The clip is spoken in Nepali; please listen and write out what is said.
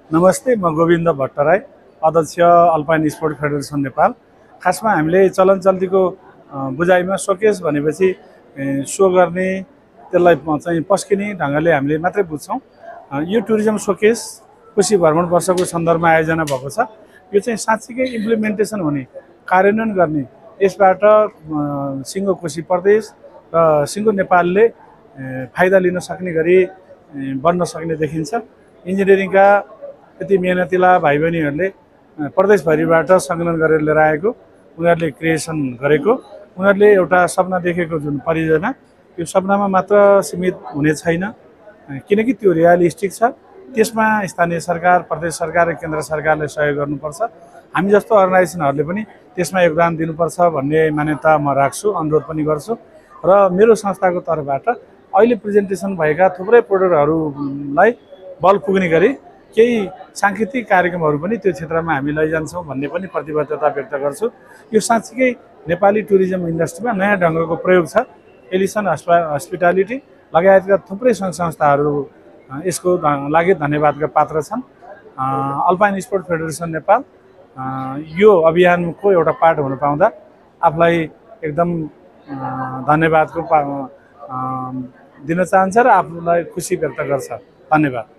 नमस्ते, म गोविन्द भट्टराई, अध्यक्ष अल्पाइन स्पोर्ट फेडरेसन नेपाल। खासमा हामीले चलन चल्तीको बुझाइमा सोकेस भनेपछि सो गर्ने, त्यसलाई चाहिँ पस्किने ढङ्गले हामीले मात्रै बुझ्छौँ। यो टुरिज्म सोकेस कोशी भ्रमण वर्षको सन्दर्भमा आयोजना भएको छ। यो चाहिँ साँच्चीकै इम्प्लिमेन्टेसन हुने, कार्यान्वयन गर्ने, यसबाट सिङ्गो कोशी प्रदेश र सिङ्गो नेपालले फाइदा लिन सक्ने गरी बन्न सक्ने देखिन्छ। इन्जिनियरिङका यति मेहनतिला भाइ बहिनीहरूले प्रदेशभरिबाट सङ्कलन गरेर लिएर आएको, उनीहरूले क्रिएसन गरेको, उनीहरूले एउटा सपना देखेको जुन परियोजना, यो सपनामा मात्र सीमित हुने छैन, किनकि त्यो रियलिस्टिक छ। त्यसमा स्थानीय सरकार, प्रदेश सरकार र केन्द्र सरकारले सहयोग गर्नुपर्छ। हामी जस्तो अर्गनाइजेसनहरूले पनि त्यसमा योगदान दिनुपर्छ भन्ने मान्यता म राख्छु, अनुरोध पनि गर्छु। र मेरो संस्थाको तर्फबाट अहिले प्रेजेन्टेसन भएका थुप्रै प्रोडक्टहरूलाई बल पुग्ने गरी केही सांकेतिक कार्यक्रमहरू पनि त्यो क्षेत्रमा हामी लैजान्छौँ भन्ने पनि प्रतिबद्धता व्यक्त गर्छु। यो साँच्चीकै नेपाली टुरिज्म इन्डस्ट्रीमा नयाँ ढङ्गको प्रयोग छ। एलिसन हस्पिटालिटी लगायतका थुप्रै सङ्घ संस्थाहरू यसको लागि धन्यवादका पात्र छन्। अल्पाइन स्पोर्ट फेडरेसन नेपाल यो अभियानको एउटा पार्ट हुन पाउँदा आफूलाई एकदम धन्यवादको दिन चाहन्छ र आफूलाई खुसी व्यक्त गर्छ। धन्यवाद।